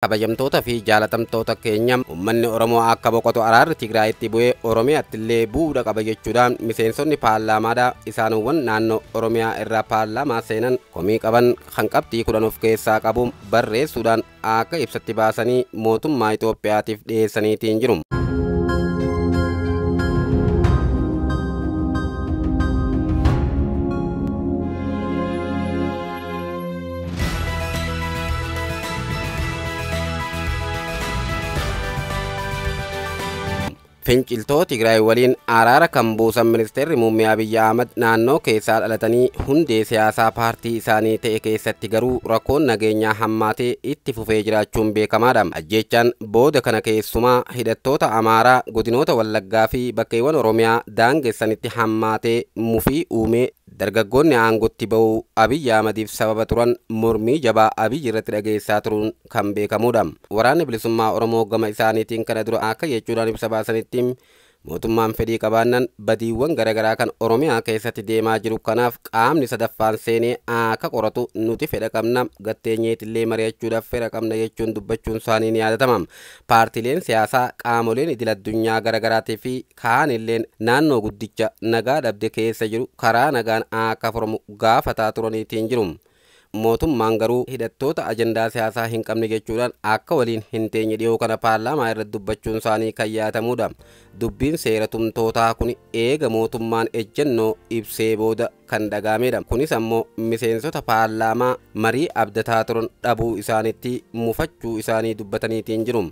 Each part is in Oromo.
Kabajamtoota fi jaalatamtoota keenya, uummanni Oromoo akka boqotu araarri Tigraayitti bu'ee Oromiyaatti illee bu'uudha qaba jechuudhaan miseensonni paarlaamaadha isaanowwan naannoo Oromiyaa irraa paarlaamaa seenan komii qaban kan qabxii 10 of keessaa qabu barreessuudhaan akka ibsatti baasanii mootummaa Itoophiyaatiif dhiyeessaniitiin jiru. Finciltoota Tigraay waliin araara kan buusan ministeerri muummee Abiyyi Ahmad naannoo keessaa dhalatanii hundee siyaasaa paartii isaanii ta'e keessatti garuu rakkoon nageenyaa hammaatee itti fufee jiraachuun beekamaadha. Ajjeechaan booda kana keessumaa hidhattoota Amaaraa godinoota Wallaggaa fi bakkeewwan Oromiyaa daangessanitti hammaatee mufii uumee dargaggoonni aangootti ba'uu Abiyyi Ahmadiif sababa turan mormii jabaa Abiyyi irratti dhageessaa turuun kan beekamudha. Waraanni bilisummaa Oromoo gama isaaniitiin kana dura akka jechuudhaan ibsa baasanitti, mootummaan fedhii qabaannan badiiwwan garaagaraa kan Oromiyaa keessatti deemaa jiru kanaaf qaamni sadaffaan seenee akka qoratu nuti fedha qabna, gatteenyeetillee mari'achuudhaaf fedha qabna jechuun dubbachuun isaanii ni yaadatama. Paartiileen siyaasaa, qaamoleen idil addunyaa garaagaraatii fi kaanilleen naannoo guddicha nagaa dhabde keessa jiru karaa nagaan akka furamu gaafataa turaniitiin jiru. Mootummaan garuu hidhattoota ajandaa siyaasaa hin qabne jechuudhaan akka waliin hin teenye dhiyoo kana paarlaamaa irratti dubbachuun isaanii kan yaadatamudha. Dubbiin seera tumtootaa kun eega mootummaan ejjennoo ibsee booda kan dhagaamedha. Kunis ammoo miseensota paarlaamaa marii abdataa turan dhabuu isaaniitti mufachuu isaanii dubbataniitiin jiru.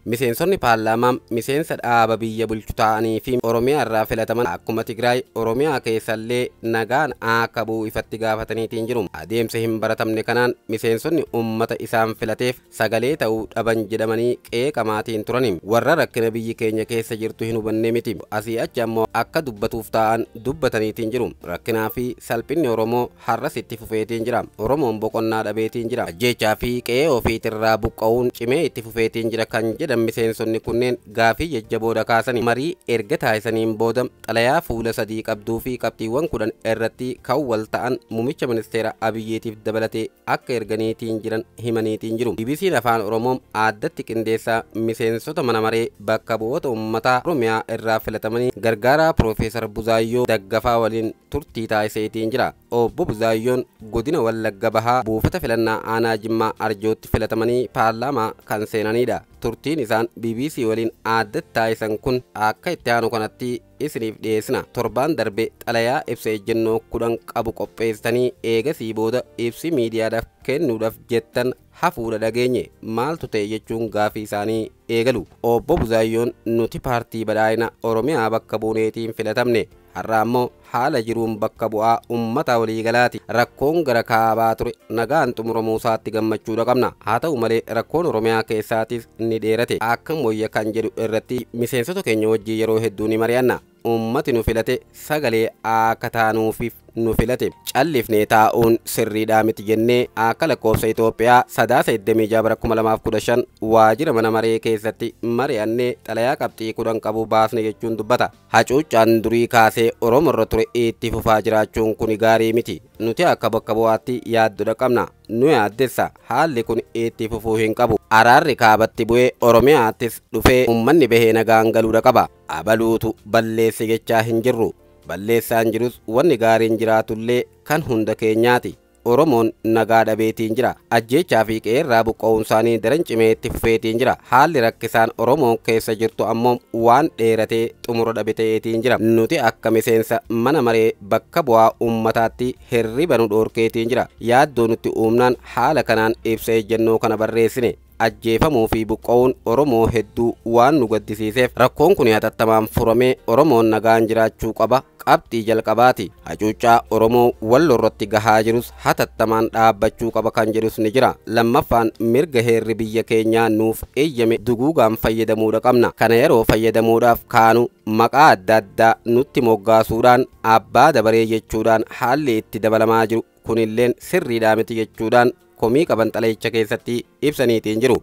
Miseensonni paarlaamaa miseensa dhaaba biyya bulchu ta'anii fi Oromiyaa irraa filataman akkuma Tigraay Oromiyaa keessallee nagaan akka bu'u ifatti gaafataniitiin jiru. Adeemsa hin baratamne kanaan miseensonni uummata isaan filateef sagalee ta'uu dhaban jedhamanii qeeqamaatiin turani. Warra rakkina biyyi keenya keessa jirtu hin hubanne miti. Asii achi ammoo akka dubbatuuf ta'an dubbataniitiin jiru. Rakkinaa fi salphinni Oromoo har'as itti fufeetiin jira. Oromoon boqonnaa dhabeetiin jira. Ajjeechaa fi qe'ee ofiitirraa buqqa'uun cimee itti fufeetiin jira kan jedhan miseensonni kunneen gaafii jajjaboodha kaasanii marii erga taasisaniin booda xalayaa fuula 3 qabduu fi qabxiiwwan 10 irratti kan wal ta'an muummicha ministeera Abiyyiitiif dabalatee akka erganiitiin jiran himaniitiin jiru. BBC'n Afaan Oromoo addatti qindeessaa miseensota mana maree bakka bu'oota uummataa Oromiyaa irraa filatamanii gargaaraa Piroofeesar Buzaayyoo Daggafaa waliin turtii taasiseetiin jira. Obbo Buzaayyoon godina Wallagga Bahaa buufata filannaa aanaa Jimmaa Arjootti filatamanii paarlaamaa kan seenanidha. Turtiin isaan BBC waliin addatti taasisan kun akka itti aanu kanatti isiniif dhiyeessina. Torbaan darbe xalayaa ibsa ejjennoo 10 qabu qopheessanii eegasii booda ibsi miidiyaadhaaf kennuudhaaf jettan hafuudha dhageenye maaltu ta'e jechuun gaafii isaanii eegalu. Obbo Buzaayyoon nuti paartii badhaadhina Oromiyaa bakka buuneetiin filatamne, har'a ammoo haala jiruun bakka bu'aa uummata waliigalaati. Rakkoon gara kaabaa ture nagaan xumuramuu isaatti gammachuudha qabna. Haa ta'u malee rakkoon Oromiyaa keessaatis ni dheerate. Akkam wayya kan jedhu irratti miseensota keenya wajjin yeroo hedduu ni mari'anna. Uummati nu filate sagalee akka taanuufiif nu filate. Callifnee taa'uun sirriidhaa miti jennee akka lakkoofsa Itoophiyaa Sadaasa 26 bara 2015 waajjira mana maree keessatti mari'annee xalayaa qabxii 10 qabu baasne jechuun dubbata. Hacuuccaan durii kaasee Oromoo irra ture itti fufaa jiraachuun kun gaarii miti. Nuti akka bakka bu'aatti yaaddudha qabna. Nu yaaddessa, haalli kun itti fufuu hin qabu. Araarri kaabatti bu'ee Oromiyaattis dhufee uummanni bahee nagaan galuudha qaba. Abaluutu balleesse jechaa hin jirru. Balleessaan jirus wanni gaariin jiraatullee kan hunda keenyaati. Oromoon nagaa dhabeetiin jira. Ajjeechaa fi qeerraa buqqa'uun isaanii daran cimee itti fufeetiin jira. Haalli rakkisaan Oromoon keessa jirtu ammoo waan dheeratee xumura dhabe ta'eetiin jira. Nuti akka miseensa mana maree bakka bu'aa uummataatti hirriba nu dhoorkeetiin jira. Yaaddoo nutti uumnaan haala kanaan ibsa ejjennoo kana barreessine. Ajjeefamuu fi buqqa'uun Oromoo hedduu waan nu gaddisiiseef rakkoon kun hatattamaan furamee Oromoon nagaan jiraachuu qaba. Qabxii jalqabaati. Hacuuccaa Oromoo walloo irratti gahaa jirus hatattamaan dhaabbachuu qaba kan jedhus ni jira. Lammaffaan mirga heerri biyya keenyaa nuuf eeyyame duguugaan fayyadamuudha qabna. Kana yeroo fayyadamuudhaaf kaanu maqaa adda addaa nutti moggaasuudhaan abbaa dabaree jechuudhaan haalli itti dabalamaa jiru kunilleen sirriidhaa miti jechuudhaan komii qaban xalayicha keessatti ibsaniitiin jiru.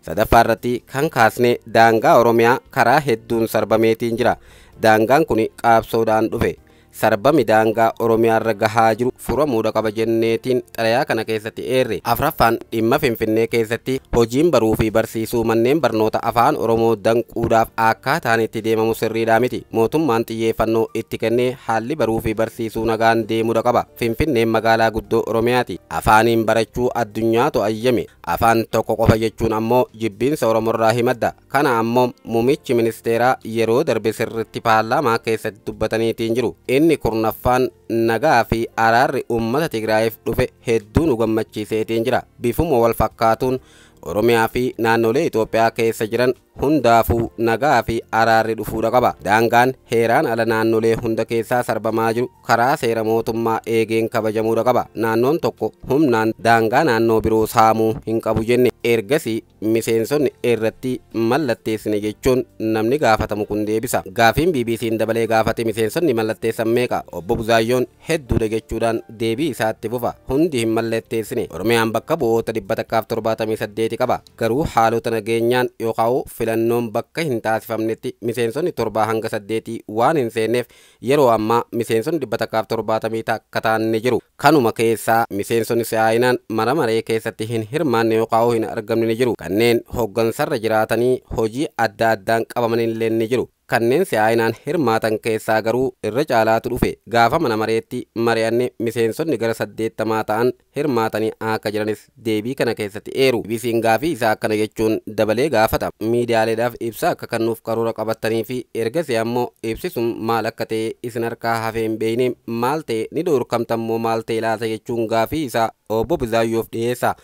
Sadaffaa irratti kan kaasne daangaa Oromiyaa karaa hedduun sarbameetiin jira. Daangaan kun qabsoodhaan dhufe. Sarbami daangaa Oromiyaarra gahaa jiru furamuudha qaba jenneetiin xalayaa kana keessatti eerre. Afraffaan dhimma Finfinnee keessatti hojiin baruu fi barsiisuu manneen barnoota afaan Oromoo danquudhaaf akkaataan itti deemamu sirriidhaa miti. Mootummaan xiyyeeffannoo itti kennee haalli baruu fi barsiisuu nagaan deemuudha qaba. Finfinneen magaalaa guddoo Oromiyaati. Afaaniin barachuu addunyaatu ayyame. Afaan tokko qofa jechuun ammoo jibbiinsa Oromoorraa himadda. Kana ammoo muummichi ministeeraa yeroo darbe sirriitti paarlaamaa keessatti dubbataniitiin jiru. Inni kurnaffaan nagaa fi araarri uummata Tigraayiif dhufe hedduu nu gammachiiseetiin jira. Bifuma wal fakkaatuun Oromiyaa fi naannolee Itoophiyaa keessa jiran hundaafuu nagaa fi araarri dhufuudha qaba. Daangaan heeraan ala naannolee hunda keessaa sarbamaa jiru karaa seera mootummaa eegeen kabajamuudha qaba. Naannoon tokko humnaan daangaa naannoo biroo saamuu hin qabu jenne ergasii miseensonni irratti mallatteessine jechuun namni gaafatamu kun deebisa. Gaafiin BBC'n dabalee gaafate miseensonni mallatteessan meeqa? Obbo Buzaayyoon hedduudha jechuudhaan deebii isaatti fufa. Hundi hin mallatteessine. Oromiyaan bakka bu'oota 178 qaba. Garuu haalota nageenyaan yookaan filannoon bakka hin taasifamnetti miseensonni 7 hanga 8 waan hin seenneef yeroo ammaa miseensonni 171 ta'an ni jiru. Kanuma keessaa miseensonni si'aayinaan mana maree keessatti hin hirmaanne yookaan hin argamne ni jiru. Kanneen hooggansarra jiraatanii hojii adda addaan qabamanillee ni jiru. Kanneen si'aayinaan hirmaatan keessaa garuu irra caalaatu dhufe. Gaafa mana mareetti mari'anne miseensonni gara 80 ta'an hirmaatanii akka jiranis deebii kana keessatti eeru. BBC'n gaafii isaa akkana jechuun dabalee gaafata. Miidiyaaleedhaaf ibsa akka kennuuf karoora qabatanii fi ergasii ammoo ibsi sun maal akka ta'e isin harkaa hafee hin beekne maal ta'e ni dhorkamtammoo maal ta'e laata jechuun gaafii isaa obbo Buzaayyoof dhiyeessa.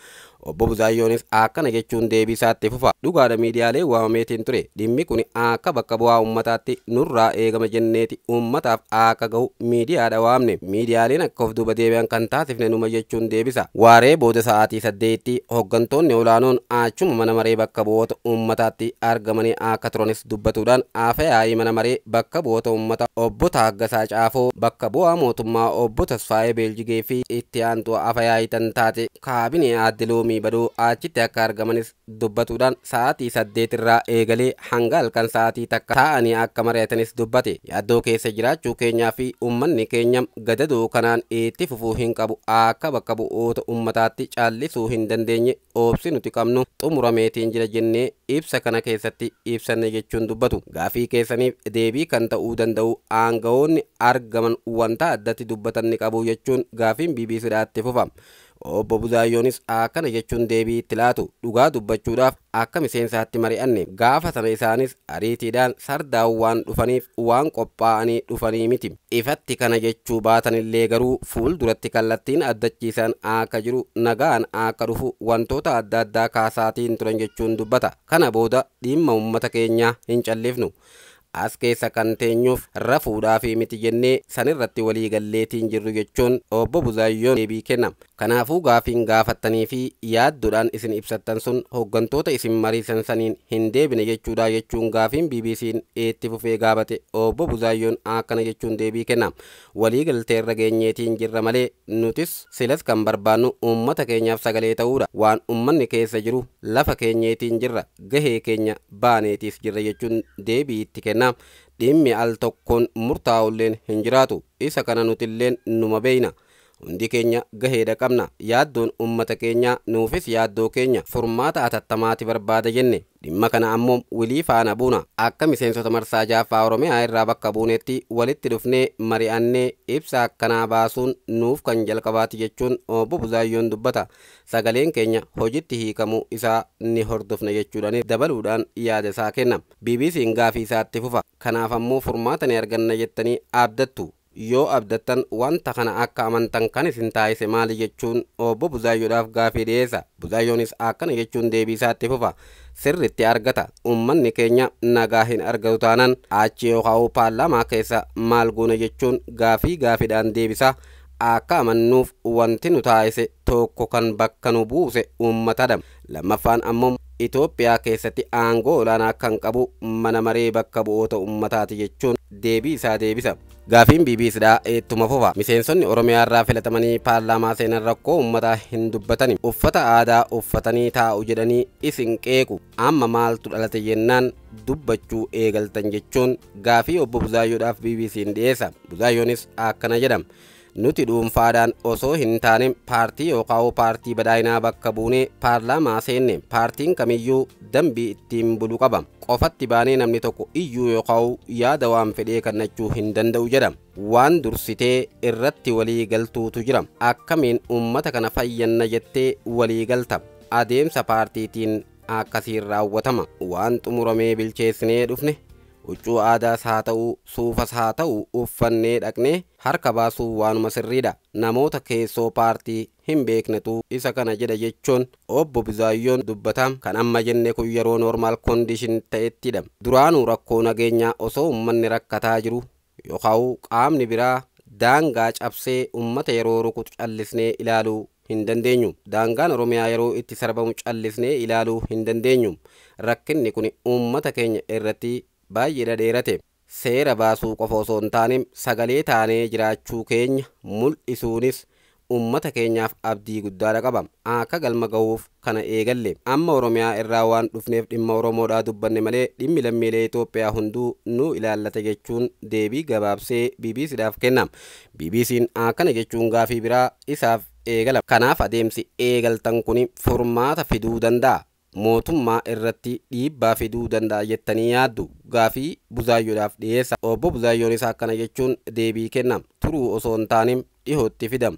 Obbo Buzaayyoonis akkana jechuun deebii isaatti fufa. Dhugaadha miidiyaalee waamameetiin ture. Dhimmi kun akka bakka bu'aa uummataatti nurraa eegama jenneeti uummataaf akka gahu miidiyaadha waamne. Miidiyaaleen akka of duuba deebi'an kan taasifne numa jechuun deebisa. Waaree booda sa'aatii 8tti hooggantoonni olaanoon achuma mana maree bakka bu'oota uummataatti argamanii akka turanis dubbatuudhaan afa yaa'ii mana maree bakka bu'oota uummata obbo Taaggasaa Caafoo, bakka bu'aa mootummaa obbo Tasfaayee Beeljigee fi itti aantuu afa yaa'ii tan taate kaabinee aadde Loomii Badoo achitti akka argamanis dubbatuudhaan sa'aatii 8 irraa eegalee hanga halkan sa'aatii 1 taa'anii akka mari'atanis dubbate. Yaaddoo keessa jiraachuu keenyaa fi uummanni keenya gadadoo kanaan itti fufuu hin qabu. Akka bakka bu'oota uummataatti caallisuu hin dandeenye obsi nuti qabnu xumurameetiin jira jennee ibsa kana keessatti ibsanne jechuun dubbatu. Gaafii keessaniif deebii kan ta'uu danda'u aangawoonni argaman wanta addatti dubbatan ni qabu jechuun gaafiin BBCdhaatti fufa. Obbo Buzaayyoonis akkana jechuun deebii itti laatu. Dhugaa dubbachuudhaaf akka miseensaatti mari'anne gaafa sana isaanis ariitiidhaan sardaan waan dhufaniif waan qophaa'anii dhufanii miti. Ifatti kana jechuu baatanillee garuu fuulduratti kallattiin addachiisan akka jiru nagaan akka dhufu wantoota adda addaa kaasaatiin turan jechuun dubbata. Kana booda dhimma uummata keenyaa hin callifnu. As keessa kan teenyuuf rafuudhaa fi miti jennee sanirratti walii galleetiin jirru jechuun obbo Buzaayyoon deebii kenna. Kanaafuu gaafiin gaafattanii fi yaaddoodhaan isin ibsattan sun hooggantoota isin mariisan saniin hin deebine jechuudha jechuun gaafiin BBC'n itti fufee gaafate obbo Buzaayyoon akkana jechuun deebii kenna. Walii galteerra geenyeetiin jirra malee nutis silas kan barbaannu uummata keenyaaf sagalee ta'uudha. Waan uummanni keessa jiru lafa keenyeetiin jirra, gahee keenya baaneetiis jirra jechuun deebii itti kenna. Dhimmi al tokkoon murtaa'ulleen hin jiraatu. Isa kana nutilleen numa beeyna. Hundi keenya gaheedha qabna. Yaaddoon uummata keenyaa nuufis yaaddoo keenya furmaata atattamaati barbaada jenne. Dhimma kana ammoo wilii faana buuna. Akka miseensota marsaa jaaffaa Oromiyaa irraa bakka buunetti walitti dhufnee mari'annee ibsa akkanaa baasuun nuuf kan jalqabaati jechuun obbo Buzaayyoon dubbata. Sagaleen keenya hojitti hiikamuu isaa ni hordofna jechuudhaan dabaluudhaan yaada isaa kenna. BBC'n gaafii isaatti fufa. Kanaaf ammoo furmaata ni arganna jettanii abdattu. Yoo abdattan wanta kana akka amantan kan isin taasise maali jechuun obbo Buzaayyoodhaaf gaafii dhiyeessa. Buzaayyoonis akkana jechuun deebii isaatti fufa. Sirriitti argata. Uummanni keenya nagaa hin argatu taanaan achi yookaan paarlaamaa keessa maal goona jechuun gaafii gaafiidhaan deebisa. Akka amannuuf wanti nu taasise tokko kan bakka nu buuse uummatadha. Lammaffaan ammoo Itoophiyaa keessatti aangoo olaanaa kan qabu mana maree bakka bu'oota ummataati jechuun deebii isaa deebisa. Gaafiin BBCdhaa ittuma fufa. Miseensonni Oromiyaa irraa filatamanii paarlaamaa seenan rakkoo uummataa hin dubbatani. Uffata aadaa uffatanii taa'u jedhanii isin qeequ. Amma maaltu dhalate jennaan dubbachuu eegaltan jechuun gaafii obbo Buzaayyoodhaaf BBC'n dhiyeessa. Buzaayyoonis akkana jedhama. Nuti dhuunfaadhaan osoo hin taane paartii yookaan paartii badhaadhinaa bakka buunee paarlaamaa seenne. Paartiin kamiyyuu dambii ittiin bulu qaba. Qofatti baanee namni tokko iyyuu yookaan yaada waan fedhee kennachuu hin danda'u jedha. Waan dursitee irratti walii galtuutu jira. Akkamiin uummata kana fayyanna jettee walii galta? Adeemsa paartiitiin akkasiin raawwatama. Waan xumuramee bilcheessinee dhufne huccuu aadaas haa ta'u suufas haa ta'u uffannee dhaqnee harka baasuu waanuma sirriidha. Namoota keessoo paartii hin beeknetu isa kana jedha jechuun obbo Buzaayyoon dubbata. Kan amma jenne kun yeroo normal condition ta'ettidha. Duraanuu rakkoo nageenyaa osoo uummanni rakkataa jiru yookaan qaamni biraa daangaa cabsee uummata yeroo rukutu callisnee ilaaluu hin dandeenyu. Daangaan Oromiyaa yeroo itti sarbamu callisnee ilaaluu hin dandeenyu. Rakkinni kun uummata keenya irratti baay'ee dheerate. Seera baasuu qofa osoo hin taane sagalee taanee jiraachuu keenya mul'isuunis uummata keenyaaf abdii guddaadha qaba. Akka galma gahuuf kana eegalle. Amma Oromiyaa irraa waan dhufneef dhimma Oromoodhaa dubbanne malee dhimmi lammiilee Itoophiyaa hunduu nu ilaallata jechuun deebii gabaabsee BBCdhaaf kenna. BBC'n akkana jechuun gaafii biraa isaaf eegala. Kanaaf adeemsi eegaltan kun furmaata fiduu danda'a. Mootummaa irratti dhiibbaa fiduu danda'a jettanii yaaddu? Gaafii Buzaayyoodhaaf dhiyeessa. Obbo Buzaayyoonis akkana jechuun deebii kenna. Turuu osoo hin taane dhihootti fidama.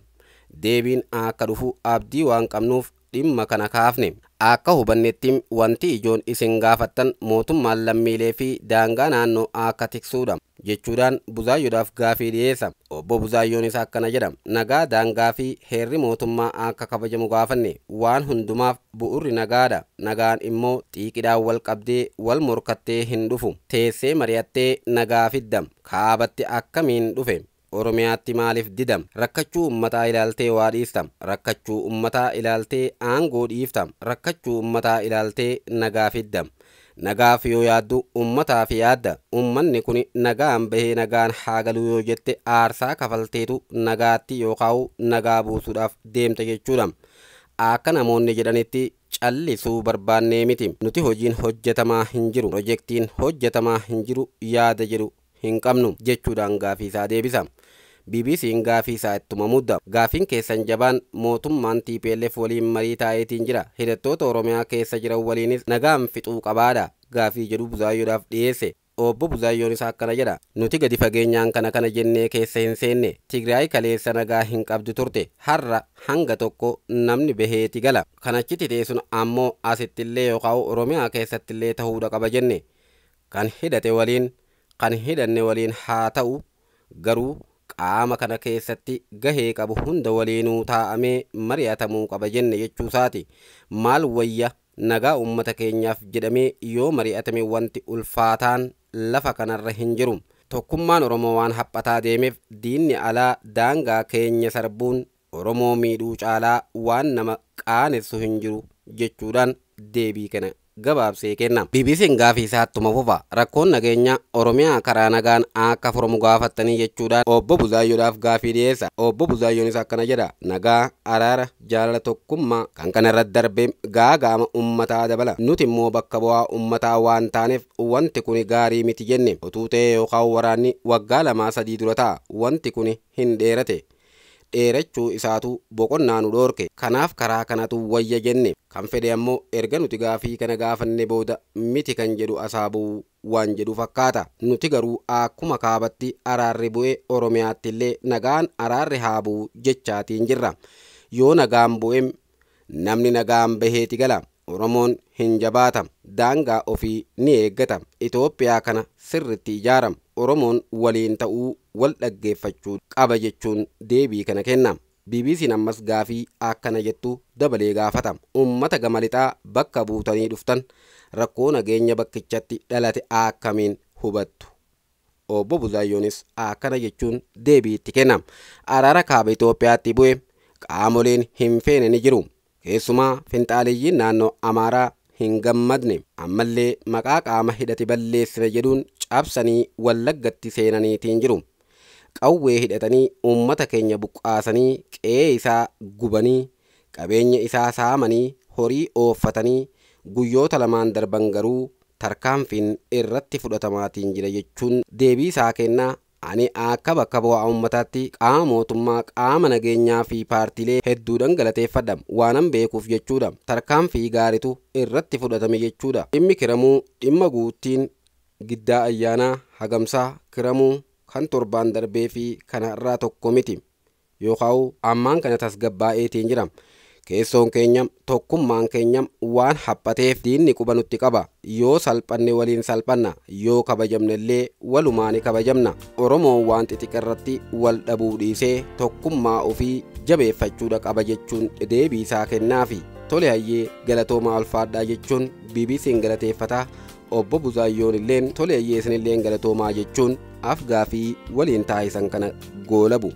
Deebiin akka dhufu abdii waan qabnuuf dhimma kana kaafne. Akka hubannetti wanti ijoon isin gaafattan mootummaan lammiilee fi daangaa naannoo akka tiksuudha jechuudhaan Buzaayyoodhaaf gaafii dhiyeessa. Obbo Buzaayyoonis akkana jedha. Nagaa daangaa fi heerri mootummaa akka kabajamu gaafanne. Waan hundumaaf bu'urri nagaadha. Nagaan immoo xiiqidhaan wal qabdee wal morkattee hin dhufu. Teessee mari'attee nagaa fidda. Kaabatti akkamiin dhufe? Oromiyaatti maaliif didam? Rakkachuu uummataa ilaaltee waa dhiista. Rakkachuu uummataa ilaaltee aangoo dhiifta. Rakkachuu uummataa ilaaltee nagaa fidda. Nagaaf yoo yaaddu uummataaf yaadda. Uummanni kun nagaan bahee nagaan haa galuu yoo jette aarsaa kafalteetu nagaatti yookaan nagaa buusuudhaaf deemta jechuudha. Akka namoonni jedhanitti callisuu barbaannee miti. Nuti hojiin hojjetamaa hin jiru. Pirojektiin hojjetamaa hin jiru yaada jedhu hin qabnu jechuudhaan gaafii isaa deebisa. BBC'n gaafii isaa ittuma mudda. Gaafiin keessan jabaan mootummaan TPLF waliin marii taa'eetiin jira. Hidhattoota Oromiyaa keessa jiran waliinis nagaan fixuu qabaadha. Gaafii jedhu Buzaayyoodhaaf dhiyeesse. Obbo Buzaayyoonis akkana jedha. Nuti gadi fageenyaan kana kana jennee keessa hin seenne. Tigraay kaleessa nagaa hin qabdu turte. Har'a hanga tokko namni baheeti gala. Kanachitti teessun ammoo asittillee yookaan Oromiyaa keessattillee ta'uudha qaba jenne. Kan hidhate waliin kan hidhanne waliin haa ta'u garuu qaama kana keessatti gahee qabu hunda waliinuu taa'amee mari'atamuu qaba jenne jechuusaati. Maal wayya nagaa uummata keenyaaf jedhamee yoo mari'atame wanti ulfaataan lafa kanarra hin jiru. Tokkummaan Oromoo waan haphataa deemeef diinni alaa daangaa keenya sarbuun Oromoo miidhuu caalaa waan nama qaanessu hin jiru jechuudhaan deebii kana gabaabsee kenna. BBC'n gaafii isaattuma fufa. Rakkoon nageenya Oromiyaa karaa nagaan akka furamu gaafattanii jechuudhaan obbo Buzaayyoodhaaf gaafii dhiyeessa. Obbo Buzaayyoonis akkana jedha. Nagaa, araara, jaalala, tokkummaa kan kana irratti darbee gaagaama uummataa dabala. Nuti immoo bakka bu'aa uummataa waan taaneef wanti kun gaarii miti jenne. Otuu ta'ee yookaan waraanni waggaa 2-3 dura ta'a. Wanti kun hin dheerate. Dheerachuu isaatu boqonnaa nu dhoorke. Kanaaf karaa kanatu wayya jenne. Kan fedhe ammoo erga nuti gaafii kana gaafanne booda miti kan jedhu asaabuu waan jedhu fakkaata. Nuti garuu akkuma kaabatti araarri bu'e Oromiyaatti illee nagaan araarri haa bu'u jechaatiin jirra. Yoo nagaan bu'e namni nagaan baheeti gala. Oromoon hin jabaata. Daangaa ofii ni eeggata. Itoophiyaa kana sirriitti ijaarama. Oromoon waliin ta'uu wal dhaggeeffachuu qaba jechuun deebii kana kenna. BBC'n ammas gaafii akkana jettu dabalee gaafata. Uummata gama lixaa bakka buutanii dhuftan rakkoo nageenya bakkichatti dhalate akkamiin hubattu? Obbo Buzaayyoonis akkana jechuun deebii itti kenna. Araara kaaba Itoophiyaatti bu'e qaamoleen hin feene ni jiru. Keessumaa finxaaliyyiin naannoo Amaaraa hin gammadne. Ammallee maqaa qaama hidhate balleessina jedhuun cabsanii Wallaggatti seenaniitiin jiru. Qawwee hidhatanii uummata keenya buqqaasanii, qe'ee isaa gubanii, qabeenya isaa saamanii, horii ooffatanii guyyoota lamaan darban garuu tarkaanfiin irratti fudhatamaatiin jira jechuun deebii isaa kennaa. Ani akka bakka bu'aa uummataatti qaama mootummaa, qaama nageenyaa fi paartiilee hedduudhaan galateeffadha waanan beekuuf jechuudha. Tarkaanfii gaariitu irratti fudhatame jechuudha. Dhimmi Kiramuu, dhimma Guuttiin, Giddaa Ayyaanaa, Hagamsaa, Kiramuu kan torbaan darbee fi kana irraa tokko miti yookaan ammaan kana tasgabbaa'eetiin jira. Keessoon keenya, tokkummaan keenya waan haphateef diinni quba nutti qaba. Yoo salphanne waliin salphanna, yoo kabajamne illee walumaa ni kabajamna. Oromoon waan xixiqqaa irratti wal dhabuu dhiisee tokkummaa ofii jabeeffachuudha qaba jechuun deebii isaa kennaafi. Tole hayyee, galatoomaa, ulfaadhaa jechuun BBC'n galateeffataa. Obbo Buzaayyoon illeen tole hayyee, isinilleen galatoomaa jechuun afgaafii waliin taasisan kana goolabu.